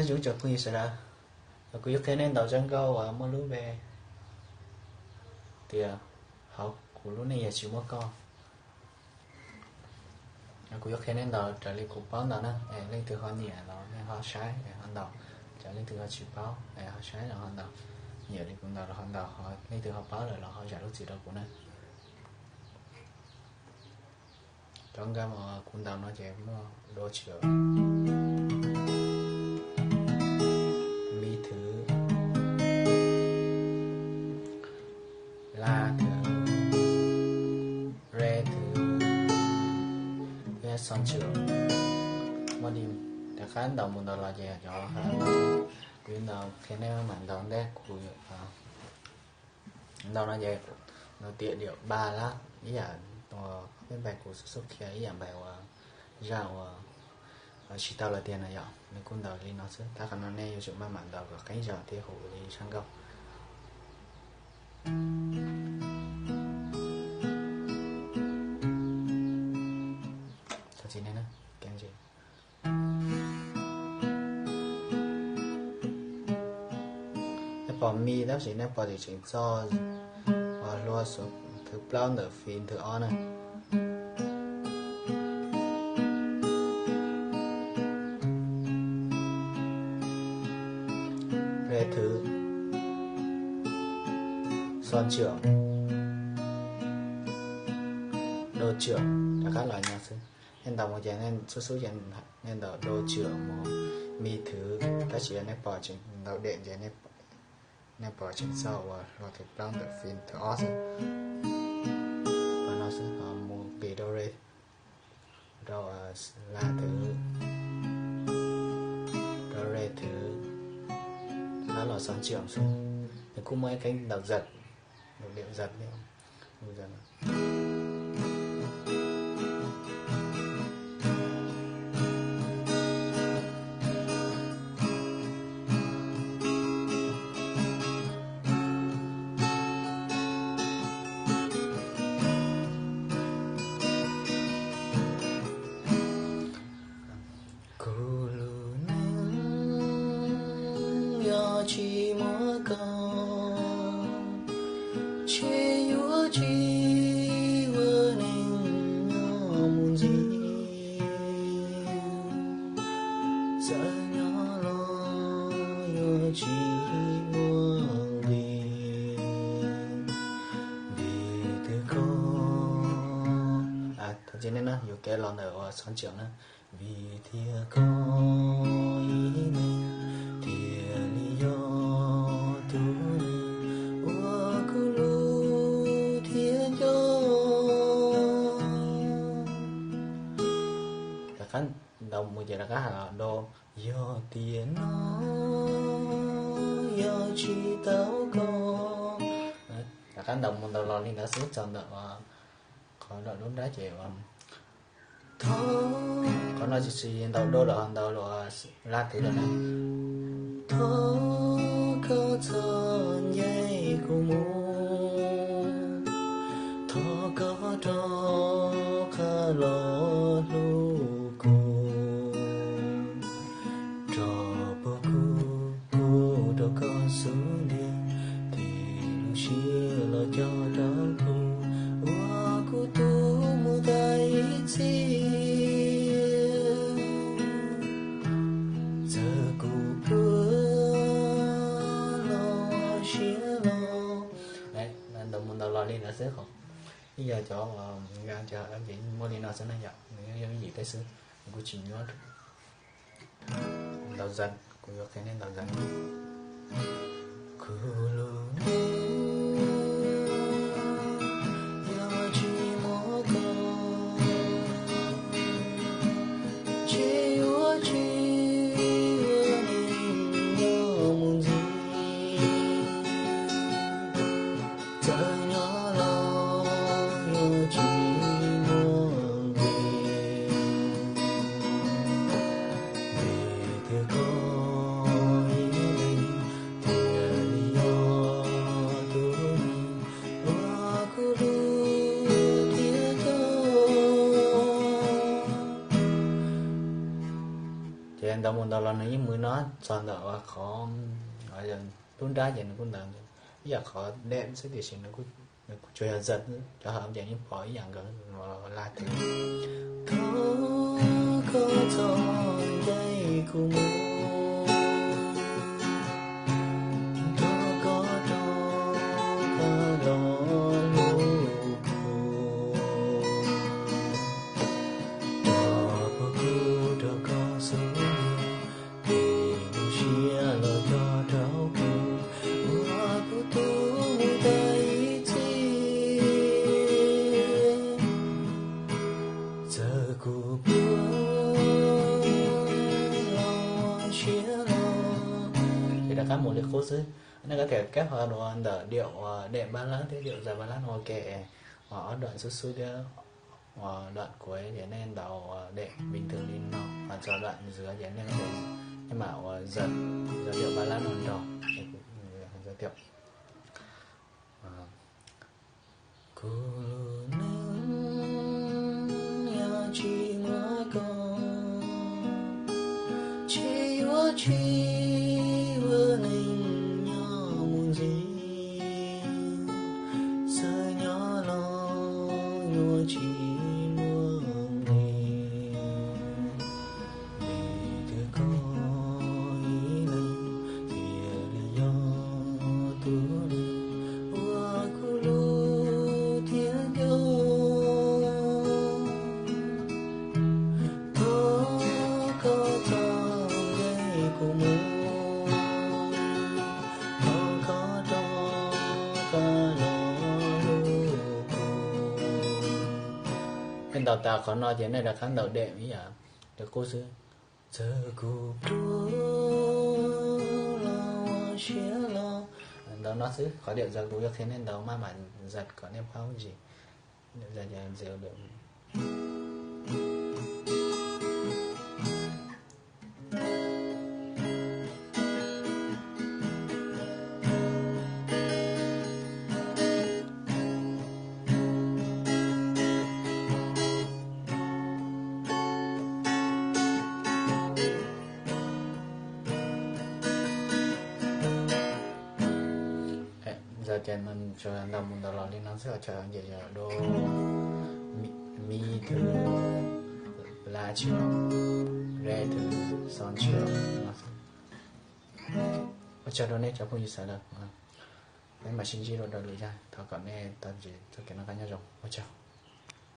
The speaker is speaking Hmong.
Nyob zoo tsoom phooj ywg sawv daws, kuv yuav qhia nej ntaus zaj nkauj uas muaj lub npe tias Hauv kuv lub neej yog tsis muaj koj. Kuv yuav qhia nej ntaus raws li kuv paub ntaus na, es leej twg ho nyiam los nej ho saib ho ntaus, ces leej twg ho tsis paub ho saib los ho ntaus, nyiam li kuv ntaus los ho ntaus, leej twg ho paub lawm los ho zam lub txim rau kuv na. Cov nkauj uas kuv ntaus no ces muaj do tshwm, mi thwv, la thwv, re thwv, thiab xo tshwm. Muaj li, rov qab ntaus mus ntaus los ces cov, kuv yuav ntaus qhia nej mam ntaus ntej kuv ntaus no ces ntaus tiam diam ba lab ib yam uas peb npais kuv xub xub qhia ib yam npais uas zaj uas tsis tau lawm tiag na yom, nws kuj ntaus li no xwb. Tab qhov no nej yuav tsum maj mam ntaus kom qeeb zog thiab haum li zaj nkauj. Thov txim nej na. Nej pom mi tab sis nej pom tias tseem txog uas hlua thwv plaub ntawm fi thwv ob na. Re thwv, xo tshwm, do tshwm, rov qab los no xwb. Nej ntaus mus ces xub xub ces nej ntaus do tshwm mus mi thwv, tab sis yog nej pom tseem ntaus deb ces nej pom tseem txog uas hlua thwv plaub ntawm fi thwv ob xwb. Qhov no xwb ho mus nqis rau re, rau la thwv, rau re thwv, rov qab los xo tshwm xwb. Nws kuj muaj ib qeeb ntaus zam, ntaus diam zam thiab. Kuv lub neej yog tsis muaj koj, ntshe yuav tsis ua neej nyob mus ntxiv. Txawm nyob los yuav tsis muaj nqis, vim tias koj, thov txim nej na, yuav kev los ntawm uas xov ntxiam na. Vim tias koj ib me thiaj li yog tus neeg uas kuv hlub thiab nco. Rov qab ntaus mus ces rov qab hais los do, yog tias no yog tsis tau koj. Rov qab ntaus mus ntaus los li ntawd xwb txog ntawm qhov lub nrab ces thov, qhov no tsis tsis ntaus do lawm, ntaus lawm lab thwv lawm na. Thov koj txhob ncaim kuv mus, thov koj rov qab los hlub kuv, rau puag kuv, kuv rau koj xub ntiag, tig lub siab los coj rau kuv, ua kuv tus mus tas ib txhis. Txawm kuv pluag los siab los. Ntaus mus ntaus los li ntawd xwb, ib yog cov nqa cov muaj li no xwb na yom, nws yog ib yim teb xwb, kuv tsis nyob. Ntaus zam, kuv yuav qhia nej ntaus zam. Kuv lub neej yog tsis muaj koj, ntshe yuav tsis ua neej nyob mus ntxiv. Txawm nyob los yuav tsis muaj nqis, vim tias koj ib leeg thiaj li yog Mus ntawd los nws yeej mus no txog ntawm qhov lub nrab ces nws kuj ntawd ib yam qhov deb xwb tiam sis nws kuj tsuas yog zaj cov hauv ces yeej pom ib yam nkawd laj tias, thov koj txhob ncaim kuv mus, thov koj rov qab los hlub kuv, rau pog kuv rau koj xub ntiag, tis lub siab los coj rau kuv, ua kuv tus mus tag ib txhis, txawm kuv pluag los siab los. Ces rov qab mus li qub xwb. Nej có thể kết hợp ua ntawm điệu uas đệm ballad thiab điệu dance ballad no ua ke, uas ob đoạn xub xub thiab uas đoạn cuối ces nej ntaus uas đệm bình thường li no, ho txog đoạn giữa ces nej có thể, nej mam uas dần, dần điệu ballad no nrog. Giới thiệu. Kuv lub neej yog tsis muaj koj, ces yuav tsis ua neej nyob mus ntxiv, txawm nyob los yuav tsis muaj nqis. Vim tias koj ib leeg thiaj li yog tus neeg uas kuv hlub thiab nco. Thov koj txhob ncaim kuv mus, thov koj rov qab los hlub kuv. Nej ntaus tas qhov no ces nej rov qab ntaus đệm ib yam li qub xwb. Txawm kuv pluag los siab los. Ntaus no xwb, qhov điệu giờ kuv yuav qhia nej ntaus maj mam giật kom nej paub ntsis. Điệu giờ giờ dịu được. Giờ ces nws tsuas ntaus mus ntaus los li no xwb, ces yog do, mi, mi thứ, la thứ, re thứ, son thứ no xwb. Ua tsaug rau nej cov phooj ywg sawv daws, peb mam sib ntsib dua rau lwm zaj, thov kom nej tau ntsib txoj kev noj qab nyob zoo, ua tsaug.